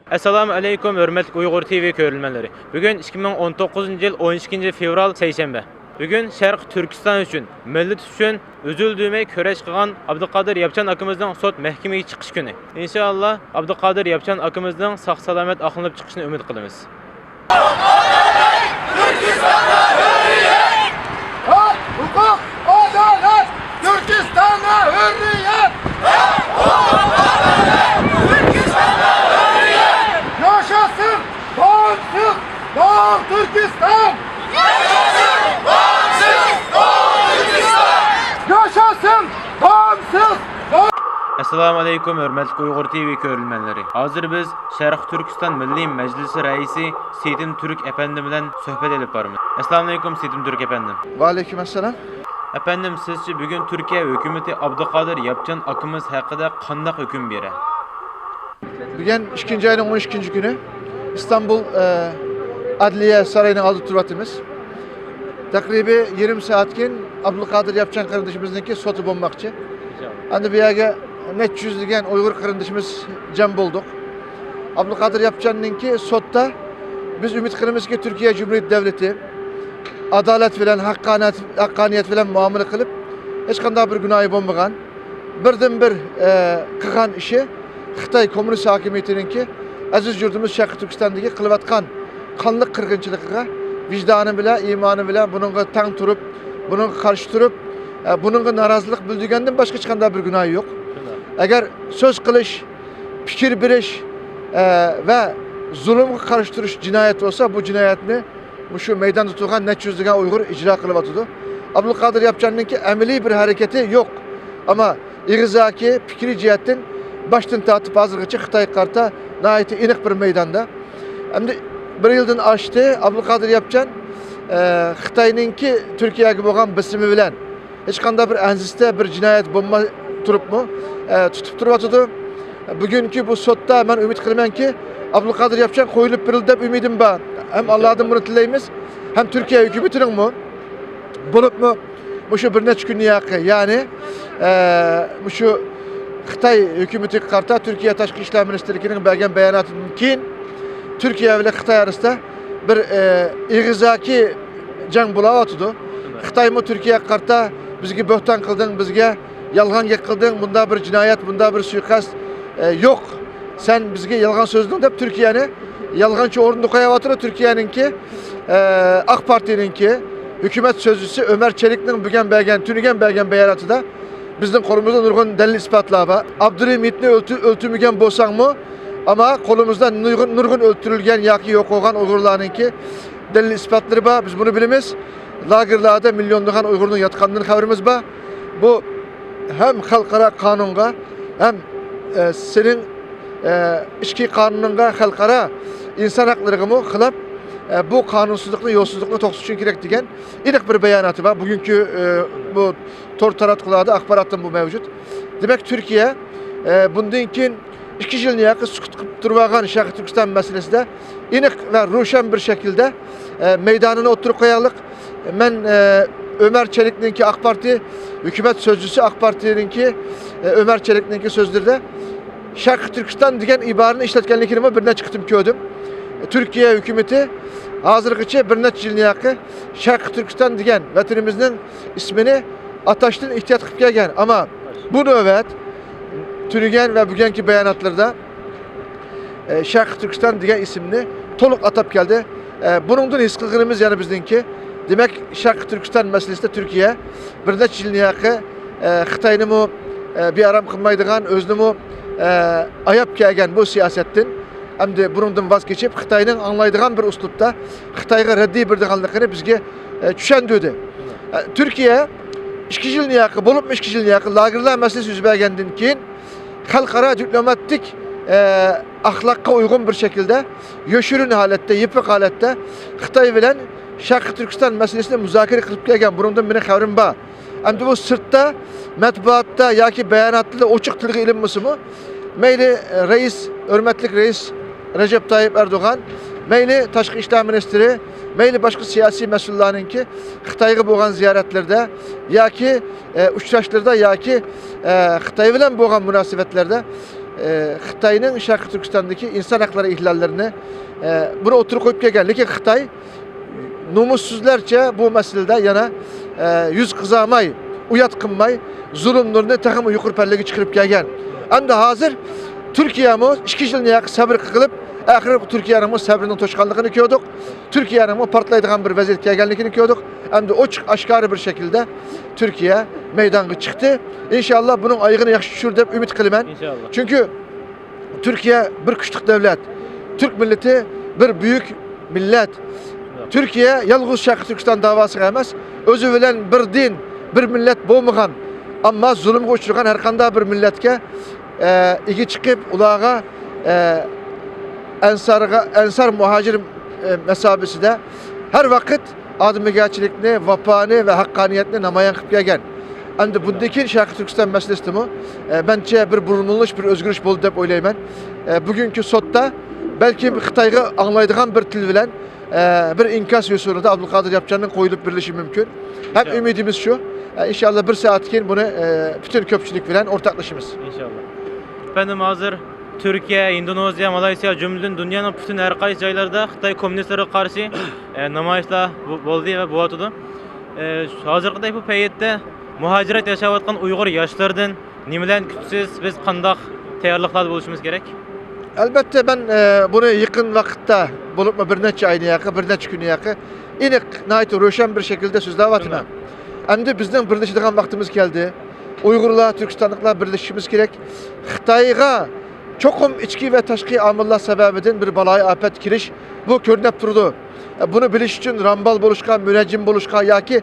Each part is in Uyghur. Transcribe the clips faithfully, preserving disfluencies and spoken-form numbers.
ئەسسالامۇ ئەلەيكۇم، ھۆرمەتلىك ئۇيغۇر تىۋى كۆرۈرمەنلىرى. بۈگۈن ئىككى مىڭ ئون توققۇزىنچى يىل ئون ئىككىنچى فېۋرال، سەيشەنبە. بۈگۈن شەرقىي تۈركىستان ئۈچۈن، مىللىتى ئۈچۈن ئۈزۈل-دۈزۈلمەي كۈرەش قىلغان ئابدۇقادىر ياپچان ئاكىمىزنىڭ سوت مەھكىمىگە چىقىش كۈنى. ئىنشائاللا، ئابدۇقادىر ياپچان ئاكىمىزنىڭ ساق-سالامەت ئاقلىنىپ چىقىشىنى ئۈمىد قىلىمىز. ھەق، ھوقۇق، ئادالەت، تۈركىستاندا ھۆررىيەت! ھەق، ھوقۇق، ئادالەت، تۈركىستاندا ھۆررىيەت! ياشاسın bağımsız Doğu Türkistan! ياشاسın bağımsız Doğu Türkistan! ياشاسın bağımsız Doğu ئەسسالامۇ ئەلەيكۇم، ھۆرمەتلىك ئۇيغۇر تىۋى كۆرۈرمەنلىرى. ھازىر بىز شەرقىي تۈركىستان مىللىي مەجلىسى رەئىسى سېيىتىم تۈرك ئەپەندىم بىلەن سۆھبەت ئېلىپ بارىمىز. ئەسسالامۇ ئەلەيكۇم، سېيىتىم تۈرك ئەپەندىم. ۋەئەلەيكۇم ئەسسالام. ئەپەندىم، سىزچە بۈگۈن تۈركىيە ھۆكۈمىتى ئابدۇقادىر ياپچان ئاكىمىز ھەققىدە قانداق ھۆكۈم بېرە؟ بۈگۈن ئىككىنچى ئاينىڭ ئون ئىككىنچى كۈنى ئىستانبۇل، ئە، ئەدلىيە سارىيىنىڭ ئالدىدا تۇرۇۋاتىمىز. تەقرىبىي يېرىم سائەتتىن كېيىن ئابدۇلقادىر ياپچان قېرىندىشىمىزنىڭكى سوتى بولماقچى. ئەمدى بۇ يەرگە نەچچە يۈزلىگەن ئۇيغۇر قېرىندىشىمىز جەم بولدۇق. ئابدۇلقادىر ياپچاننىڭكى سوتتا بىز ئۈمىد قىلىمىزكى، تۈركىيە جۇمھۇرىيەت دۆلىتى ئادالەت بىلەن، ھەققانىيەت، ھەققانىيەت بىلەن مۇئامىلە قىلىپ، ھېچقانداق بىر گۇناھى بولمىغان، بىردىنبىر، ئە، قىلغان ئىشى خىتاي كوممۇنىست ھاكىمىيىتىنىڭكى ئەزىز يۇرتىمىز شەرقىي تۈركىستاندىكى قىلىۋاتقان قانلىق قىرغىنچىلىقىغا ۋىجدانى بىلەن، ئىمانى بىلەن بۇنىڭغا تەڭ تۇرۇپ، بۇنىڭغا قارشى تۇرۇپ، ئە، بۇنىڭغا نارازىلىق بىلدۈرگەندىن باشقا ھېچقانداق بىر گۇناھى يوق. شۇنداق. ئەگەر سۆز قىلىش، پىكىر بېرىش، ئە، ۋە زۇلۇمغا قارشى تۇرۇش جىنايەت بولسا، بۇ جىنايەتنى مۇشۇ مەيداندا تۇرغان نەچچە يۈزلىگەن ئۇيغۇر ئىجرا قىلىۋاتىدۇ. ئابدۇلقادىر ياپچاننىڭكى ئەمەلىي بىر ھەرىكىتى يوق. ئەمما ئېغىزدىكى پىكرىي جەھەتتىن باشتىن تارتىپ ھازىرغىچە خىتايغا قارىتا ناھايىتى ئېنىق بىر مەيداندا. ئەمدى بىر يىلدىن ئاشتى ئابدۇلقادىر ياپچان، ئە، خىتاينىڭكى تۈركىيەگە بولغان بېسىمى بىلەن ھېچقانداق بىر ئەنزىستە بىر جىنايەت بولماي تۇرۇپمۇ، ئە، تۇتۇپ تۇرۇۋاتىدۇ. بۈگۈنكى بۇ سوتتا مەن ئۈمىد قىلىمەنكى، ئابدۇلقادىر ياپچان قويۇلۇپ بېرىلدى دەپ ئۈمىدىم بار. ھەم ئاللادىن بۇنى تىلەيمىز، ھەم تۈركىيە ھۆكۈمىتىنىڭمۇ، بولۇپمۇ مۇشۇ بىر نەچچە كۈندىن ياقى، يەنى، ئە، مۇشۇ خىتاي ھۆكۈمىتىگە قارىتا تۈركىيە تاشقى ئىشلار مىنىستىرلىكىنىڭ بەرگەن باياناتىدىن كېيىن تۈركىيە بىلەن خىتاي ئارىسىدا بىر، ئە، ئېغىزدىكى جەڭ بولاۋاتىدۇ. خىتايمۇ تۈركىيەگە قارىتا بىزگە بۆھتان قىلدىڭ، بىزگە يالغان گەپ قىلدىڭ، بۇنداق بىر جىنايەت، بۇنداق بىر سۇيىقەست، ئە، يوق. سەن بىزگە يالغان سۆزلىدىڭ دەپ تۈركىيەنى يالغانچى ئورۇندا قويۇۋاتىدۇ. تۈركىيەنىڭكى، ئە، ئاق پارتىيىنىڭكى ھۆكۈمەت سۆزچىسى ئۆمەر چېلىكنىڭ بۈگۈن بەرگەن، تۈنۈگۈن بەرگەن باياناتىدا بىزنىڭ قولىمىزدا نۇرغۇن دەلىل ئىسپاتلار بار. ئابدۇرېھىم ھېيتنى ئۆلتۈ-، ئۆلتۈرمىگەن بولساڭمۇ، ئەمما قولىمىزدا نۇرغۇن، نۇرغۇن ئۆلتۈرۈلگەن ياكى يوقالغان ئۇيغۇرلارنىڭكى دەلىل ئىسپاتلىرى بار. بىز بۇنى بىلىمىز. لاگېرلاردا مىليونلىغان ئۇيغۇرنىڭ ياتقانلىقىدىن خەۋىرىمىز بار. بۇ ھەم خەلقئارا قانۇنغا، ھەم، ئە، سېنىڭ، ئە، ئىچكى قانۇنۇڭغا، خەلقئارا ئىنسان ھەقلىرىغىمۇ خىلاپ. ئە، بۇ قانۇنسىزلىقنى، يولسىزلىقنى توختىتىش ئۈچۈن كېرەك دېگەن ئېنىق بىر باياناتى بار. بۈگۈنكى، ئە، بۇ تور تاراتقۇلاردا، ئاخباراتتا بۇ مەۋجۇت. دېمەك، تۈركىيە، ئە، بۇندىن كېيىن ئىككى يىلنى ياقى سۈكۈت قىلىپ تۇرۇۋالغان شەرقىي تۈركىستان مەسىلىسىدە ئېنىق ۋە روشەن بىر شەكىلدە، ئە، مەيدانىنى ئوتتۇرىغا قويايلىق. مەن، ئە، ئۆمەر چېلىكنىڭكى، ئاق پارتىيە ھۆكۈمەت سۆزچىسى، ئاق پارتىيىنىڭكى، ئە، ئۆمەر چېلىكنىڭكى سۆزلىرىدە شەرقىي تۈركىستان دېگەن ئىبارىنى ئىشلەتكەنلىكىنىمۇ بىر نەچچە قېتىم كۆردۈم. تۈركىيە ھۆكۈمىتى ھازىرغىچە بىر نەچچە يىلنى ياقى شەرقىي تۈركىستان دېگەن ۋەتىنىمىزنىڭ ئىسمىنى ئاتاشتىن ئېھتىيات قىلىپ كەلگەن. ئەمما بۇ نۆۋەت تۈنۈگۈن ۋە بۈگۈنكى باياناتلىرىدا، ئە، شەرقىي تۈركىستان دېگەن ئىسىمنى تولۇق ئاتاپ كەلدى. ئە، بۇنىڭدىن ھېس قىلغىنىمىز يەنە بىزنىڭكى، دېمەك، شەرقىي تۈركىستان مەسىلىسىدە تۈركىيە بىر نەچچە يىلنى ياقى، ئە، خىتاينىمۇ، ئە، بىئارام قىلمايدىغان، ئۆزىنىمۇ، ئە، ئاياپ كەلگەن بۇ سىياسەتتىن ئەمدى بۇنىڭدىن ۋاز كېچىپ، خىتاينىڭ ئاڭلايدىغان بىر ئۇسلۇبتا خىتايغا رەددىي بېرىدىغانلىقىنى بىزگە، ئە، چۈشەندۈردى. ئە، تۈركىيە ئىككى يىلنى ياقى، بولۇپمۇ ئىككى يىلنى ياقى لاگېرلار مەسىلىسى يۈز بەرگەندىن كېيىن خەلقئارا دىپلوماتىك، ئە، ئەخلاققا ئۇيغۇن بىر شەكىلدە يوشۇرۇن ھالەتتە، يېپىق ھالەتتە خىتاي بىلەن شەرقىي تۈركىستان مەسىلىسىنى مۇزاكىرە قىلىپ كەلگەن، بۇنىڭدىن مېنىڭ خەۋىرىم بار. ئەمدى بۇ سىرتتا، مەتبۇئاتتا ياكى باياناتتا ئوچۇق تىلغا ئېلىنمىسىمۇ، مەيلى رەئىس، ھۆرمەتلىك رەئىس رەجەپ تايىپ ئەردوغان، مەيلى تاشقى ئىشلار مىنىستىرى، مەيلى باشقا سىياسىي مەسئۇللارنىڭكى خىتايغا بولغان زىيارەتلىرىدە ياكى، ئە، ئۇچراشلىرىدا ياكى، ئە، خىتاي بىلەن بولغان مۇناسىۋەتلەردە ئە، خىتاينىڭ شەرقىي تۈركىستاندىكى ئىنسان ھەقلىرى ئىھلاللىرىنى، ئە، بۇنى ئوتتۇرىغا قويۇپ كەلگەن. لېكىن خىتاي نومۇسسىزلارچە بۇ مەسىلىدە يەنە، ئە، يۈز قىزارماي، ئۇيات قىلماي، زۇلۇملىرىنى تېخىمۇ يۇقىرى پەللىگە چىقىرىپ كەلگەن. ئەمدى ھازىر تۈركىيەمۇ ئىككى يىلنى يېقىن سەۋر قىلىپ، ئاخىرى تۈركىيەنىڭمۇ سەۋرىنىڭ توشقانلىقىنى كۆردۇق. تۈركىيەنىڭمۇ پارتلايدىغان بىر ۋەزىيەتكە كەلگەنلىكىنى كۆردۇق. ئەمدى ئوچۇق ئاشكارا بىر شەكىلدە تۈركىيە مەيدانغا چىقتى. ئىنشاللا بۇنىڭ ئايىغىنى ياخشى چۈشۈر دەپ ئۈمىد قىلىمەن. ئىنشاللا. چۈنكى تۈركىيە بىر كۈچلۈك دۆلەت. تۈرك مىللىتى بىر بۈيۈك مىللەت. تۈركىيە يالغۇز شەرقىي تۈركىستان داۋاسىغا ئەمەس، ئۆزى بىلەن بىر دىن، بىر مىللەت بولمىغان، ئەمما زۇلۇمغا ئۇچرىغان ھەر قانداق بىر مىللەتكە، ئە، ئىگە چىقىپ، ئۇلارغا، ئە، ئەنسارغا، ئەنسار مۇھاجىر، ئە، مەسابىسىدە ھەر ۋاقىت ئادىمىگەرچىلىكنى، ۋاپانى ۋە ھەققانىيەتنى نامايان قىلىپ كەلگەن. ئەمدى بۇندىن كېيىن شەرقىي تۈركىستان مەسىلىسىدىمۇ، ئە، مەنچە بىر بۇرمىلىنىش، بىر ئۆزگىرىش بولدى دەپ ئويلايمەن. ئە، بۈگۈنكى سوتتا بەلكىم خىتايغا ئاڭلايدىغان بىر تىل بىلەن، ئە، بىر ئىنكاس يوسۇنىدا ئابدۇلقادىر ياپچاننىڭ قويۇلۇپ بېرىلىشى مۇمكىن. ھەم ئۈمىدىمىز شۇ. ئە، ئىنشاللا بىر سائەتتىن كېيىن بۇنى، ئە، پۈتۈن كۆپچىلىك بىلەن ئورتاقلىشىمىز. ئىنشاللا. ئەپەندىم، ھازىر تۈركىيە، ئىندونېزىيە، مالايسىيا، جۈملىدىن دۇنيانىڭ پۈتۈن ھەر قايسى جايلىرىدا خىتاي كوممۇنىستلىرىغا قارشى، ئە، نامايىشلار بو-، بولدى ۋە بولۇۋاتىدۇ. ئە، ھازىرقىدەك بۇ پەيتتە مۇھاجىرەت ياشاۋاتقان ئۇيغۇر ياشلىرىدىن نېمىلەرنى كۈتىسىز؟ بىز قانداق تەييارلىقلاردا بولۇشىمىز كېرەك؟ ئەلبەتتە، مەن، ئە، بۇنى يېقىن ۋاقىتتا، بولۇپمۇ بىر نەچچە ئاينى يېقى، بىر نەچچە كۈننى يېقى، ئېنىق، ناھايىتى روشەن بىر شەكىلدە سۆزلەۋاتىمەن. ئەمدى بىزنىڭ بىرلىشىدىغان ۋاقتىمىز كەلدى. ئۇيغۇرلار، تۈركىستانلىقلار بىرلىشىشىمىز كېرەك. خىتايغا چوقۇم ئىچكى ۋە تاشقى ئامىللار سەۋەبىدىن بىر بالايىئاپەت كېلىش، بۇ كۆرۈنۈپ تۇرىدۇ. ئە، بۇنى بىلىش ئۈچۈن رامبال بولۇشقا، مۇنەججىم بولۇشقا ياكى،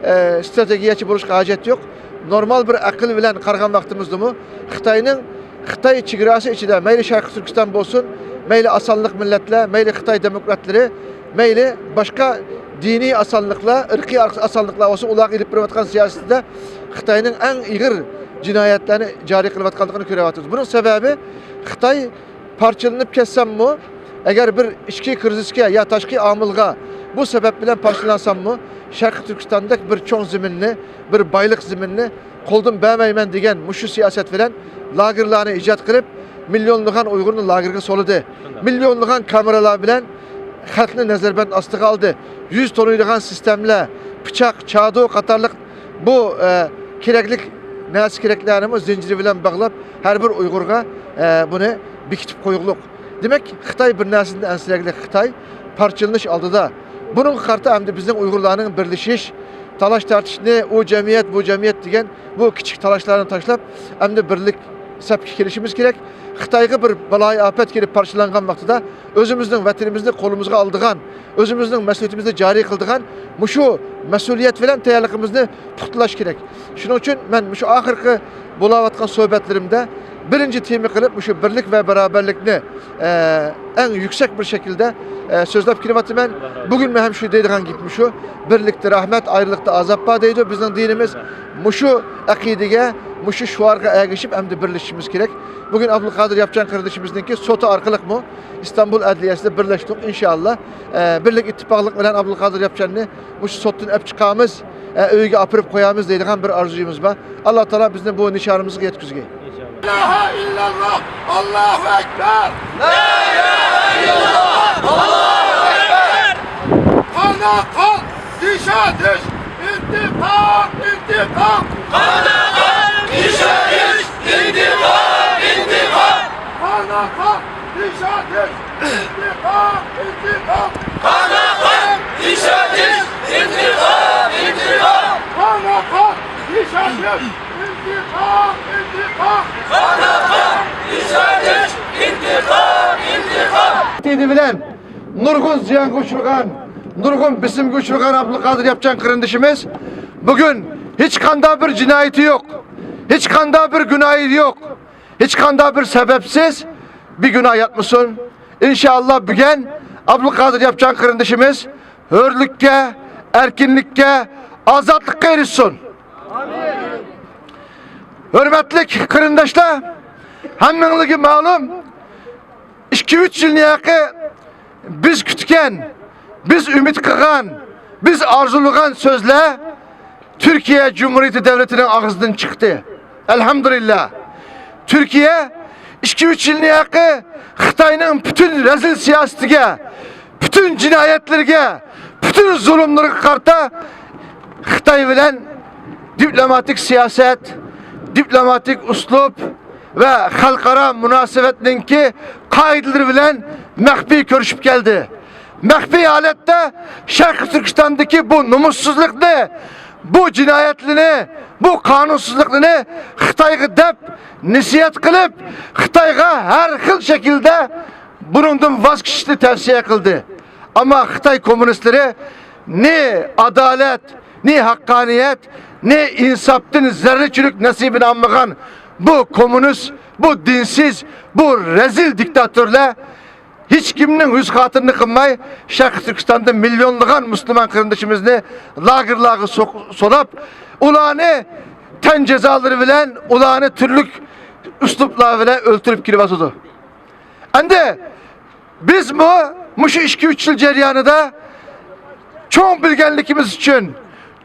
ئە، ستراتېگىيەچى بولۇشقا ھاجەت يوق. نورمال بىر ئەقىل بىلەن قارىغان ۋاقتىمىزدىمۇ خىتاينىڭ، خىتاي چېگراسى ئىچىدە مەيلى شەرقىي تۈركىستان بولسۇن، مەيلى ئاسانلىق مىللەتلەر، مەيلى خىتاي دېموكراتلىرى، مەيلى باشقا دىنىي ئاسانلىقلار، ئىرقىي ئاسانلىقلار بولسۇن، ئۇلارغا ئېلىپ بېرىۋاتقان سىياسىتىدە خىتاينىڭ ئەڭ ئېغىر جىنايەتلەرنى جارى قىلىۋاتقانلىقىنى كۆرۈۋاتىمىز. بۇنىڭ سەۋەبى خىتاي پارچىلىنىپ كەتسەممۇ، ئەگەر بىر ئىچكى كىرىزىسكە يا تاشقى ئامىلغا بۇ سەۋەب بىلەن پارچىلانساممۇ، شەرقىي تۈركىستاندەك بىر چوڭ زېمىننى، بىر بايلىق زېمىننى قولدىن بەرمەيمەن دېگەن مۇشۇ سىياسەت بىلەن لاگېرلارنى ئىجاد قىلىپ، مىليونلىغان ئۇيغۇرنى لاگېرغا سولىدى. مىليونلىغان كامېرالار بىلەن خەلقنى نەزەربەند ئاستىغا ئالدى. يۈز تونۇيدىغان سىستېمىلەر، پىچاق، چادۇ قاتارلىق بۇ، ئە، كېرەكلىك نەرسە كېرەكلەرنىمۇ زەنجىر بىلەن باغلاپ، ھەر بىر ئۇيغۇرغا، ئە، بۇنى بېكىتىپ قويغۇلۇق. دېمەك، خىتاي بىر نەرسىدىن ئەنسىرەكلىك، خىتاي پارچىلىنىش ئالدىدا. بۇنىڭغا قارىتا ئەمدى بىزنىڭ ئۇيغۇرلارنىڭ بىرلىشىش، تالاش تارتىشنى، ئۇ جەمئىيەت، بۇ جەمئىيەت دېگەن بۇ كىچىك تالاشلارنى تاشلاپ، ئەمدى بىرلىك سەپكە كېلىشىمىز كېرەك. خىتايغا بىر بالايىئاپەت كېلىپ پارچىلانغان ۋاقتىدا ئۆزىمىزنىڭ ۋەتىنىمىزنى قولىمىزغا ئالىدىغان، ئۆزىمىزنىڭ مەسئۇلىيىتىمىزنى جارى قىلىدىغان مۇشۇ مەسئۇلىيەت بىلەن تەييارلىقىمىزنى پۇختىلاش كېرەك. شۇنىڭ ئۈچۈن مەن مۇشۇ ئاخىرقى بولاۋاتقان سۆھبەتلىرىمدە بىرىنچى تېما قىلىپ مۇشۇ بىرلىك ۋە باراۋەرلىكنى، ئە، ئەڭ يۈكسەك بىر شەكىلدە، ئە، سۆزلەپ كېلىۋاتىمەن. بۈگۈنمۇ ھەم شۇ دەيدىغان گېپىم شۇ. بىرلىكتە رەھمەت، ئايرىلىقتا ئازاب بار دەيدۇ بىزنىڭ دىنىمىز. مۇشۇ ئەقىدىگە، مۇشۇ شوئارغا ئەگىشىپ ئەمدى بىرلىشىشىمىز كېرەك. بۈگۈن ئابدۇلقادىر ياپچان قېرىندىشىمىزنىڭكى سوتى ئارقىلىقمۇ ئىستانبۇل ئەدلىيەسىدە بىرلەشتۇق، ئىنشائاللا. ئە، بىرلىك ئىتتىپاقلىق بىلەن ئابدۇلقادىر ياپچاننى مۇشۇ سوتتىن ئەپ چىقارمىز، ئە، ئۆيىگە ئاپىرىپ قويارمىز دەيدىغان بىر ئارزۇيىمىز بار. ئاللا تائالا بىزنى بۇ نىشانىمىزغا يەتكۈزگەي. لا ئىلاھە ئىللاللا، ئاللاھۇ ئەكبەر. لا ئىلاھە ئىللاللا، ئاللاھۇ ئەكبەر. قانا قان، دىشا دىش، ئىنتىقام، ئىنتىقام. قانا قان، دىشا دىش، ئىنتىقام، ئىنتىقام. قانا قان، دىشا دىش، ئىنتىقام، ئىنتىقام. قانا قان، دىشا دىش، ئىنتىقام، ئىنتىقام. قانا قان، دىشا دىش، ئىنتىقام، ئىنتىقام. قانا قان، دىشا دىش، ئىنتىقام، ئىنتىقام. تېدى بىلەن نۇرغۇن زىيانغا ئۇچرىغان، نۇرغۇن بېسىمغا ئۇچرىغان ئابدۇلقادىر ياپچان قېرىندىشىمىز بۈگۈن ھېچقانداق بىر جىنايىتى يوق، ھېچقانداق بىر گۇناھى يوق، ھېچقانداق بىر سەۋەبسىز بىگۇناھ ياتمىسۇن. ئىنشائاللا، بۈگۈن ئابدۇلقادىر ياپچان قېرىندىشىمىز ھۆرلۈككە، ئەركىنلىككە، ئازادلىققا ئېرىشسۇن. ھۆرمەتلىك قېرىنداشلار، ھەممىڭلارغا مەلۇم، ئىككى، ئۈچ يىلنى يېقى بىز كۈتكەن، بىز ئۈمىد قىلغان، بىز ئارزۇلىغان سۆزلەر تۈركىيە جۇمھۇرىيىتى دۆلىتىنىڭ ئاغزىدىن چىقتى. ئەلھەمدۇلىللا. تۈركىيە ئىككى-ئۈچ يىلنى ھەققى خىتاينىڭ پۈتۈن رەزىل سىياسىتىگە، پۈتۈن جىنايەتلىرىگە، پۈتۈن زۇلۇملىرىغا قارىتا خىتاي بىلەن دىپلوماتىك سىياسەت، دىپلوماتىك ئۇسلۇب ۋە خەلقئارا مۇناسىۋەتنىڭكى قائىدىلىرى بىلەن مەخپىي كۆرۈشۈپ كەلدى. مەخپىي ھالەتتە شەرقىي تۈركىستاندىكى بۇ نومۇسسىزلىقنى، بۇ جىنايەتلىرىنى، بۇ قانۇنسىزلىقلىرىنى خىتايغا دەپ نەسىھەت قىلىپ، خىتايغا ھەر خىل شەكىلدە بۇنىڭدىن ۋاز كېچىشنى تەۋسىيە قىلدى. ئەمما خىتاي كوممۇنىستلىرى نى ئادالەت، نى ھەققانىيەت، نى ئىنساپتىن زەررىچىلىك نەسىبىنى ئالمىغان بۇ كوممۇنىست، بۇ دىنسىز، بۇ رەزىل دىكتاتورلار ھېچكىمنىڭ يۈز خاتىرىنى قىلماي، شەرقىي تۈركىستاندا مىليونلىغان مۇسۇلمان قېرىندىشىمىزنى لاگېرلارغا سوق-، سولاپ، ئۇلارنى تەن جازالىرى بىلەن، ئۇلارنى تۈرلۈك ئۇسلۇبلار بىلەن ئۆلتۈرۈپ كېلىۋاتىدۇ. ئەمدى بىزمۇ مۇشۇ ئىككى-ئۈچ يىل جەريانىدا چوڭ بىلگەنلىكىمىز ئۈچۈن،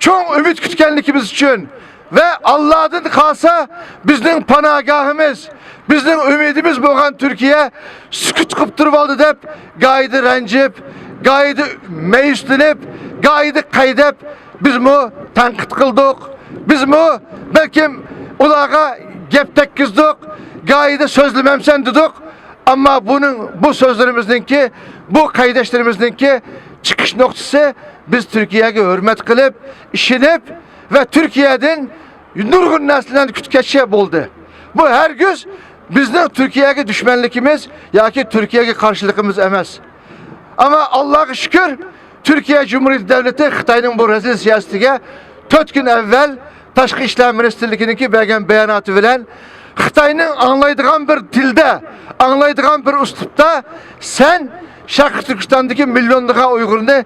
چوڭ ئۈمىد كۈتكەنلىكىمىز ئۈچۈن ۋە ئاللادىن قالسا بىزنىڭ پاناھگاھىمىز، بىزنىڭ ئۈمىدىمىز بولغان تۈركىيە سۈكۈت قىلىپ تۇرۇۋالدى دەپ، گاھىدا رەنجىپ، گاھىدا مەيۈسلىنىپ، گاھىدا قەيدەپ، بىزمۇ تەنقىد قىلدۇق. بىزمۇ بەلكىم ئۇلارغا گەپ تەگكۈزدۇق، گاھىدا سۆزلىمەمسەن دېدۇق. ئەمما بۇنىڭ، بۇ سۆزلىرىمىزنىڭكى، بۇ قەيدەشلىرىمىزنىڭكى چىقىش نۇقتىسى، بىز تۈركىيەگە ھۆرمەت قىلىپ، ئىشىنىپ ۋە تۈركىيەدىن نۇرغۇن نەرسىلەرنى كۈتكەچكە بولدى. بۇ ھەرگىز بىزنىڭ تۈركىيەگە دۈشمەنلىكىمىز ياكى تۈركىيەگە قارشىلىقىمىز ئەمەس. ئەمما ئاللاغا شۈكۈر، تۈركىيە جۇمھۇرىيىتى دەۋلىتى خىتاينىڭ بۇ رەزىل سىياسىتىگە تۆت كۈن ئەۋۋەل تاشقى ئىشلار مىنىستىرلىكىنىڭكى بەرگەن باياناتى بىلەن خىتاينىڭ ئاڭلايدىغان بىر تىلدا، ئاڭلايدىغان بىر ئۇسلۇبتا سەن شەرقىي تۈركىستاندىكى مىليونلىغان ئۇيغۇرنى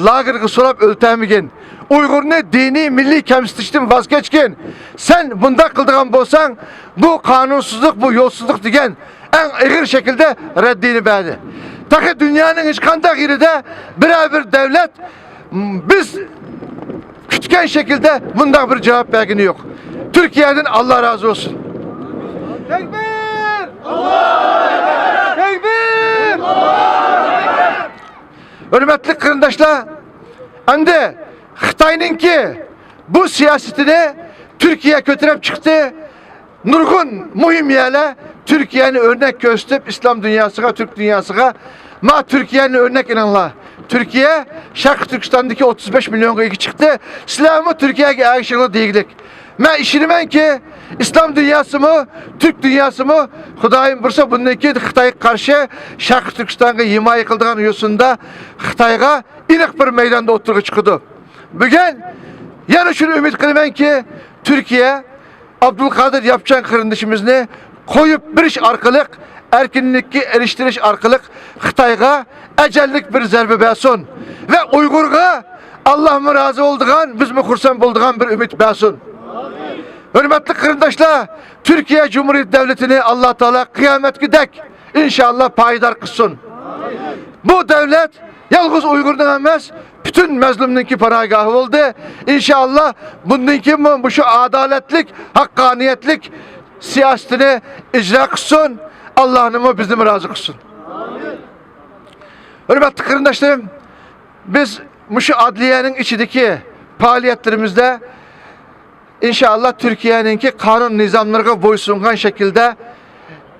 لاگېرغا سولاپ ئۆلتۈرمىگىن. ئۇيغۇرنى دىنىي، مىللىي كەمسىتىشتىن ۋاز كەچكىن. سەن بۇنداق قىلىدىغان بولساڭ، بۇ قانۇنسىزلىق، بۇ يولسىزلىق دېگەن ئەڭ ئېغىر شەكىلدە رەددىيىنى بەردى. تېخى دۇنيانىڭ ھېچقانداق يېرىدە بىرەر بىر دەۋلەت، م، بىز كۈتكەن شەكىلدە بۇنداق بىر جاۋاب بەرگىنى يوق. تۈركىيەدىن ئاللا رازى بولسۇن. تەكبىر! تەكبىر! ھۆرمەتلىك قېرىنداشلار، ئەمدى خىتاينىڭكى بۇ سىياسىتىنى تۈركىيە كۆتۈرۈپ چىقتى. نۇرغۇن مۇھىم يەرلەر تۈركىيەنى ئۆرنەك كۆرسىتىپ، ئىسلام دۇنياسىغا، تۈرك دۇنياسىغا، ما تۈركىيەنى ئۆرنەك ئېلىڭلار. تۈركىيە شەرقىي تۈركىستاندىكى ئوتتۇز بەش مىليونغا ئىگە چىقتى. سىلەرمۇ تۈركىيەگە ئەگىشىڭلار دېگۈدەك. مەن ئىشىنىمەنكى، ئىسلام دۇنياسىمۇ، تۈرك دۇنياسىمۇ، خۇدايىم بۇيرۇسا، بۇندىن كېيىن خىتايغا قارشى شەرقىي تۈركىستانغا ھىمايە قىلىدىغان يوسۇندا خىتايغا ئېنىق بىر مەيداندا ئوتتۇرىغا چىقىدۇ. بۈگۈن يەنە شۇنى ئۈمىد قىلىمەنكى، تۈركىيە ئابدۇلقادىر ياپچان قېرىندىشىمىزنى قويۇپ بېرىش ئارقىلىق، ئەركىنلىككە ئېرىشتۈرۈش ئارقىلىق خىتايغا ئەجەللىك بىر زەربە بەرسۇن ۋە ئۇيغۇرغا ئاللاھمۇ رازى بولىدىغان، بىزمۇ خۇرسەن بولىدىغان بىر ئۈمىد بەرسۇن. ھۆرمەتلىك قېرىنداشلار، تۈركىيە جۇمھۇرىيەت دەۋلىتىنى ئاللا تائالا قىيامەتكىدەك ئىنشائاللا پايدار قىلسۇن. بۇ دەۋلەت يالغۇز ئۇيغۇرنىڭ ئەمەس، پۈتۈن مەزلۇمنىڭكى پاناھگاھى بولدى. ئىنشائاللا، بۇندىن كېيىنمۇ مۇشۇ ئادالەتلىك، ھەققانىيەتلىك سىياسىتىنى ئىجرا قىلسۇن. ئاللانىمۇ بىزنىمۇ رازى قىلسۇن. ھۆرمەتلىك قېرىنداشلىرىم، بىز مۇشۇ ئادلىيەنىڭ ئىچىدىكى پائالىيەتلىرىمىزدە ئىنشائاللا، تۈركىيەنىڭكى قانۇن نىزاملىرىغا بويسۇنغان شەكىلدە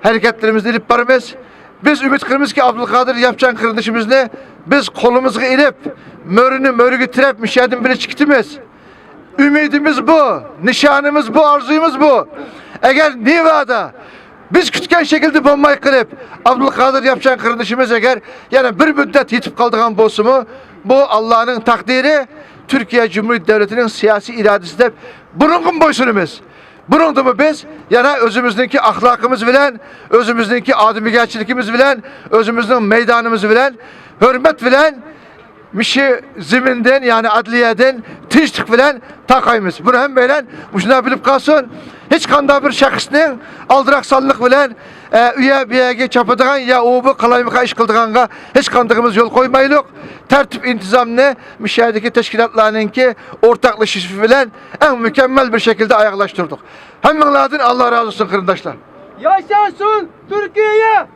ھەرىكەتلىرىمىزنى ئېلىپ بارىمىز. بىز ئۈمىد قىلىمىزكى، ئابدۇلقادىر ياپچان قېرىندىشىمىزنى بىز قولىمىزغا ئېلىپ، مۆرىنى مۆرىگە تىرەپ، مۇشۇ يەردىن بىللە چىقىتىمىز. ئۈمىدىمىز بۇ، نىشانىمىز بۇ، ئارزۇيىمىز بۇ. ئەگەر نېۋادا بىز كۈتكەن شەكىلدە بولماي قېلىپ، ئابدۇلقادىر ياپچان قېرىندىشىمىز ئەگەر يەنە بىر مۇددەت يېتىپ قالىدىغان بولسىمۇ، بۇ ئاللانىڭ تەقدىرى، تۈركىيە جۇمھۇرىيەت دەۋلىتىنىڭ سىياسىي ئىرادىسى دەپ بۇنىڭغىمۇ بويسۇنىمىز. بۇنىڭدىمۇ بىز يەنە ئۆزىمىزنىڭكى ئەخلاقىمىز بىلەن، ئۆزىمىزنىڭكى ئادىمىيەتچىلىكىمىز بىلەن، ئۆزىمىزنىڭ مەيدانىمىز بىلەن ھۆرمەت بىلەن مۇشۇ زېمىندىن، يەنى ئەدلىيەدىن تىنچلىق بىلەن تارقايمىز. بۇنى ھەممەيلەن مۇشۇنداق بىلىپ قالسۇن. ھېچقانداق بىر شەخسنىڭ ئالدىراقسانلىق بىلەن، ئە، ئۇ يەر بۇ يەرگە چاپىدىغان يا ئۇ بۇ قالايمىقان ئىش قىلىدىغانغا ھېچقاندىقىمىز يول قويمايلۇق. تەرتىپ ئىنتىزامنى مۇشۇ يەردىكى تەشكىلاتلارنىڭكى ئورتاقلىشىشى بىلەن ئەڭ مۇكەممەل بىر شەكىلدە ئاياغلاشتۇردۇق. ھەممىڭلاردىن ئاللا رازى بولسۇن، قېرىنداشلار. Yaşasın Türkiye!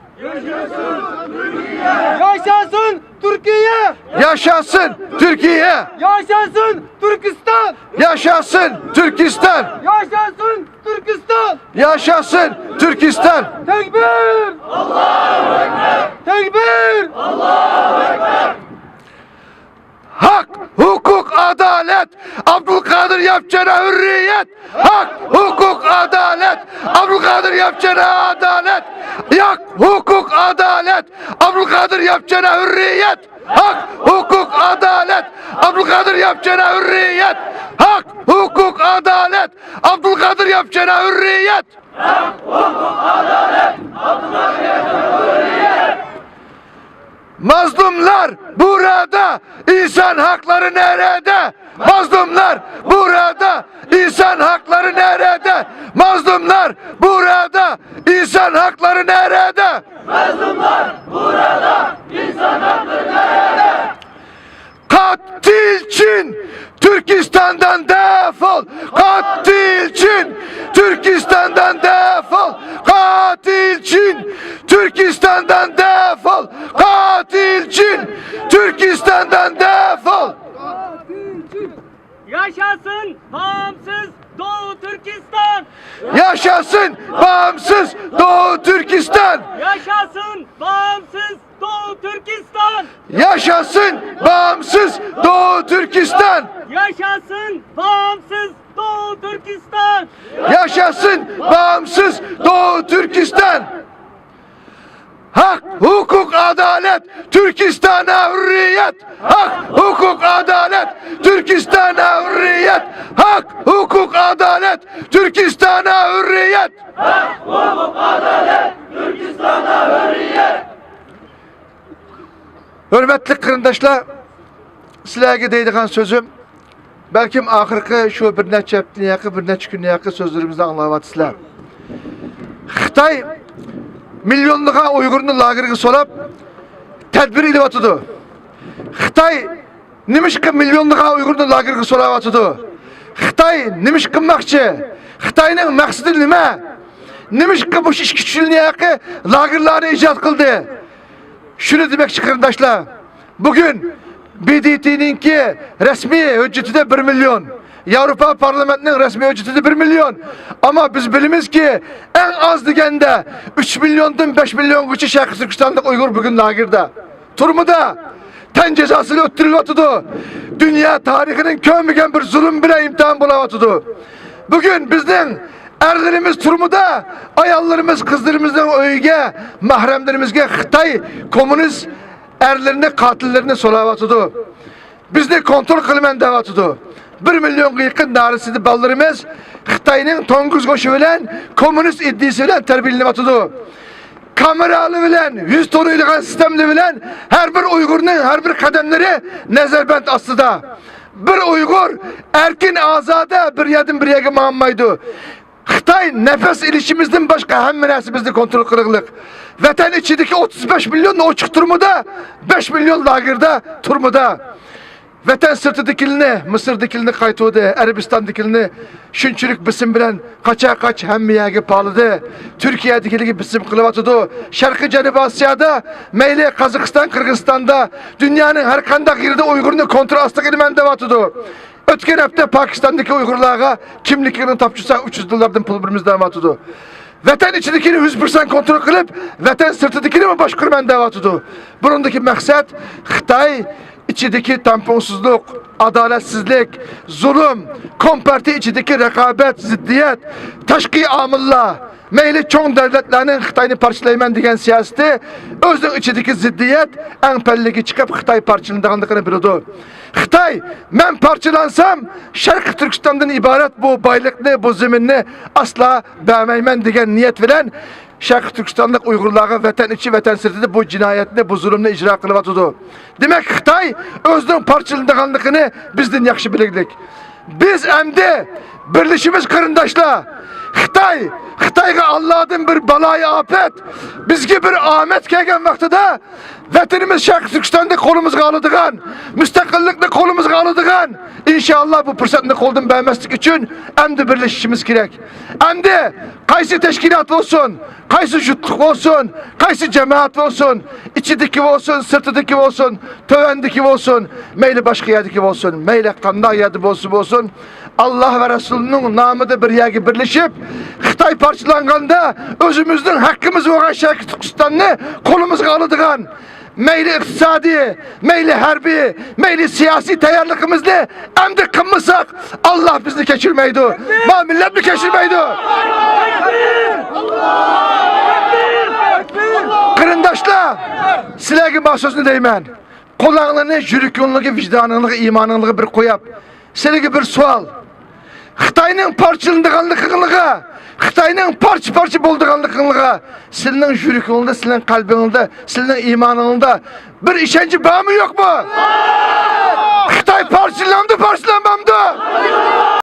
Yaşasın Türkiye! Yaşasın Türkiye! Yaşasın Türkistan! Yaşasın Türkistan! Yaşasın Türkistan! Yaşasın Türkistan! Tekbir! Allahu Ekber! Tekbir! Allahu Ekber! Hak, hukuk, adalet, Abdülkadir Yapçan'a hürriyet! Hak, hukuk, adalet, Abdülkadir Yapçan'a adalet! Hak, hukuk, adalet, Abdülkadir Yapçan'a hürriyet! Hak, hukuk, adalet, Abdülkadir Yapçan'a hürriyet! Hak, hukuk, adalet, Abdülkadir Yapçan'a hürriyet! Mazlumlar burada, insan hakları nerede? Mazlumlar burada, insan hakları nerede? Mazlumlar burada, insan hakları nerede? Mazlumlar burada, insan hakları nerede? Katil Çin, Türkistan'dan defol! Katil Çin, Türkistan'dan defol! Katil Çin, Türkistan'dan defol! Katil Çin, Türkistan'dan defol! Yaşasın bağımsız Doğu Türkistan! Yaşasın bağımsız Doğu Türkistan! Yaşasın bağımsız Doğu Türkistan! Yaşasın bağımsız Doğu Türkistan! Yaşasın bağımsız Doğu Türkistan! Yaşasın bağımsız Doğu Türkistan! Hak, hukuk, adalet, Türkistan'a hürriyet! Hak, hukuk, adalet, Türkistan'a hürriyet! Hak, hukuk, adalet, Türkistan'a hürriyet! Hurmatli qarindoshlar, sizlarga deydigan so'zim, balkim oxirgi shu bir necha haftadan yoki bir necha kundan yoki so'zlarimni anglayapsizlar. Xitoy millionlagan Uyg'urni lagerga solib, tadbir ilyotidi. Xitoy nimishqa millionlagan Uyg'urni lagerga solayotidi? Xitoy nima ish qilmoqchi? Xitoyning maqsadi nima? Nima ishqa bu ishga tushilmayaqi lagerlarni ijod qildi? Shuni demoqchi, qarindoshlar. Bugun B D T ningki rasmiy hujjatida bir million, Yevropa parlamentining rasmiy hujjatida bir million. Ammo biz bilamizki, eng oz deganda uch milliondan besh milliongacha Sharqiy Turkistonlik Uyg'ur bugun lagerda, turmada, tan jazosini o'ttirilyotidi. Dunyo tarixining ko'rmagan bir zulm bilan imtihon bo'layotidi. Bugun bizning erlarimiz turmada, ayollarimiz, qizlarimizning uyiga, mahramlarimizga Xitoy kommunist erlarini, qotillarini solayotidi. Bizni kontrol qilaman deyotidi. Bir millionga yaqin norasida bolalarimiz Xitoyning to'ng'iz go'shi bilan, kommunist iddiasi bilan tarbiyalanyotidi. Kameralar bilan, yuz taniydigan sistemlar bilan har bir Uyg'urning har bir qadamlari nazarband ostida. Bir Uyg'ur erkin, ozoda bir yerdan bir yerga mangmaydi. Xitoy nafas ilishimizdan boshqa hamma narsamizni kontrol qilganlik. Vatan ichidagi o'ttiz besh million ochiq turmada, besh million lagerda turmada. Vatan sirtidagilarni, Misrdagilarni qaytuvdi, Arabistondagilarni shunchalik bisim bilan qacha-qach hamma yerga poladi. Turkiyadagilarga bisim qilyotidi. Sharqiy Janubiy Osiyoda, mayli Qozog'iston, Qirg'izistonda, dunyoning har qanday yerida Uyg'urni kontrol ostiga olaman deyotidi. O'tgan hafta Pokistondagi Uyg'urlarga kimligini topshirsa, uch yuz dollardan pul beramiz deyotidi. Vatan ichidagini yuz foiz kontrol qilib, vatan sirtidagini boshqaraman deyotidi. Buningdagi maqsad Xitoy ichidagi tampongsizlik, adolatsizlik, zulm, kompartiya ichidagi raqobat, ziddiyat, tashqi omillar, mayli cho'ng davlatlarning Xitoyni parchalayman degan siyosati, o'zining ichidagi ziddiyat eng pallaga chiqib, Xitoy parchalanadiganligini biladi. Xitoy, "Men parchalansam, Sharqiy Turkistondan iborat bu boyliqni, bu zaminni aslo bermayman" degan niyat bilan Sharqiy Turkistonlik Uyg'urlarga vatan ichi, vatan sirtida bu jinoyatni, bu zulmni ijro qilyotidi. Demak, Xitoy o'zining parchalanadiganligini bizdan yaxshi bilaglik. بىز ئەمدى بىرلىشىمىز قېرىنداشلار. خىتاي، خىتايغا ئاللادىن بىر بالايىئاپەت، بىزگە بىر ئامەت كەلگەن ۋاقتىدا ۋەتىنىمىز شەرقىي تۈركىستاننى قولىمىزغا ئالىدىغان، مۇستەقىللىقنى قولىمىزغا ئالىدىغان، ئىنشائاللا بۇ پۇرسەتنى قولدىن بەرمەسلىك ئۈچۈن ئەمدى بىرلىشىشىمىز كېرەك. ئەمدى قايسى تەشكىلات بولسۇن، قايسى جۇتلۇق بولسۇن، قايسى جامائەت بولسۇن، ئىچىدىكى بولسۇن، سىرتىدىكى بولسۇن، تۆۋەندىكى بولسۇن، مەيلى باشقا يەردىكى بولسۇن، مەيلى قانداق يەردە بولسا بولسۇن، ئاللا ۋە رەسۇلىنىڭ نامىدا بىر يەرگە بىرلىشىپ، خىتاي پارچىلانغاندا ئۆزىمىزنىڭ ھەققىمىز بولغان شەرقىي تۈركىستاننى قولىمىزغا ئالىدىغان، مەيلى ئىقتىسادىي، مەيلى ھەربىي، مەيلى سىياسىي تەييارلىقىمىزنى ئەمدى قىلمىساق، ئاللا بىزنى كەچۈرمەيدۇ، ما مىللەتنى كەچۈرمەيدۇ. قېرىنداشلار، سىلەرگە ما سۆزنى دەيمەن. قولۇڭلارنى يۈرىكىڭلارغا، ۋىجدانىڭلارغا، ئىمانىڭلارغا بىر قويۇپ، سىلەرگە بىر سوئال. خىتاينىڭ پارچىلىنىدىغانلىقىڭلارغا، خىتاينىڭ پارچە-پارچە بولىدىغانلىقىڭلارغا، سىلىنىڭ يۈرىكىڭلاردا، سىلىنىڭ قەلبىڭلاردا، سىلىنىڭ ئىمانىڭلاردا بىر ئىشەنچ بارمۇ، يوقمۇ؟ خىتاي پارچىلىنامدۇ، پارچىلانمامدۇ؟